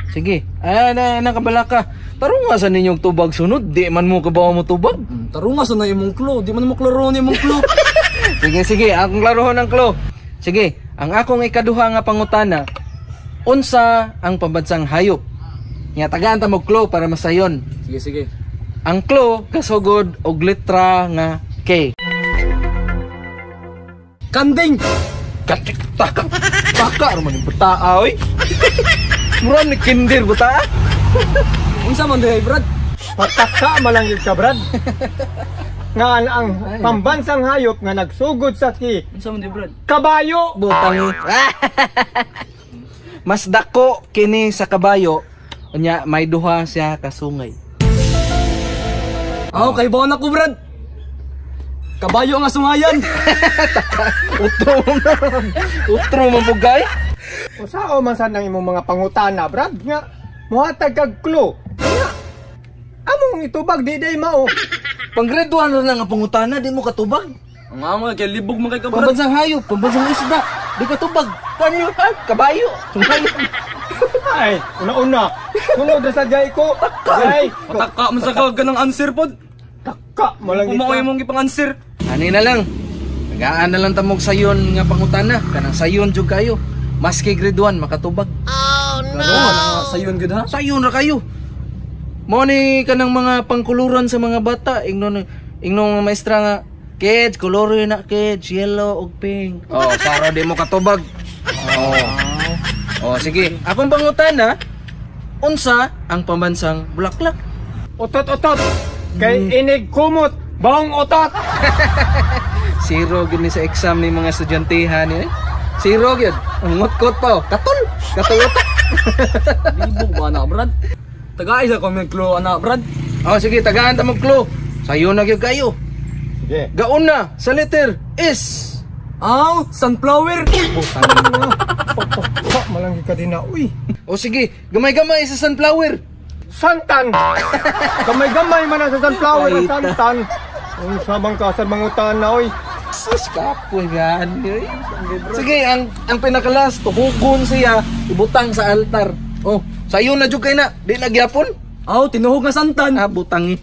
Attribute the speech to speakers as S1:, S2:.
S1: Sige. Ay, na, na kabalaka. Tarong nga sa ninyong tubag sunod, di man mo kabaw mo tubag.
S2: Tarong nga sa na imong clue, di man mo klaro ni imong clue.
S1: Sige, sige, akong klarohon ang clue. Sige, ang akong ikaduha nga pangutana, unsa ang pambansang hayop? Nga tagaan ta mo clue para masayon.
S2: Sige, sige.
S1: Ang clue kasugod og letra nga K.
S2: Kanding.
S1: Katik taka. Taka ra man yung butaa oy. Mura ni kinder butaa.
S2: Unsa man diay, Brad?
S3: Pataka malang yun ka, Brad. Nga ang pambansang hayop nga nagsugod sa ki
S2: Unsa man diay, Brad?
S3: Kabayo.
S1: Butang. Mas dako kini sa kabayo. Unya may duha siya kasungay.
S2: Aw, kay baon ako, Brad. Kabayo nga sungayan.
S1: Utro man. Utro man bugay.
S3: Usao man sad nang imong mga pangutana, Brad, nga muhatag kag clue. Nga among itubag di day mao.
S1: Pang grade 1 na nga pangutana di mo katubag.
S2: Ang amo kay libog man kay ka, Brad.
S1: Pambansang hayop, pambansang isda, di katubag. Kanyo ha? Kabayo. Sungayan.
S3: Ay, una-una. Sunod na sa jay ko. Jay,
S2: Pataka man sa kag ganang answer pod.
S3: taka malang
S2: Kung mao
S3: ka.
S2: imong gipang answer.
S1: Ani na lang. Tagaan na lang tamog sayon nga pangutana. Kanang sayon jud kayo. Maski grade 1 makatubag.
S2: Klaro nga sayon gud ha.
S1: Sayon ra kayo. Mo ni kanang mga pangkuluran sa mga bata, ingnon ingnon mga maestra nga kids, koloro na kids, yellow ug pink. Oh, para di mo katubag. Oh. Oh, sige. Akong pangutana, unsa ang pambansang bulaklak?
S3: Utot-utot. Kay inig kumot, baong utot.
S1: Zero gyud ni sa exam ni mga estudyantehan ni. Zero gyud. Ang ngutkot pa oh. Katol. Katol utok.
S2: Libog ba na, Brad? Tagay sa comment clue ana, Brad.
S1: Oh, sige, tagaan ta mo clue. Sayo na gyud kayo.
S3: Sige.
S1: Gauna sa letter S.
S2: Aw, sunflower.
S3: Pataka malang ka din na. Uy,
S1: O sige, gamay-gamay sa sunflower.
S3: santan. Gamay-gamay man ang sa sunflower ang
S1: Ay,
S3: santan. Unsa bang ka sa mangutana oy?
S1: Sus, kapoy gaan. Sige, ang pinakalas, tuhugon siya, ibutang sa altar. Oh, sayo na jud kay na, di na gyapon.
S2: Aw, tinuhog nga santan.
S1: Ah, butang eh.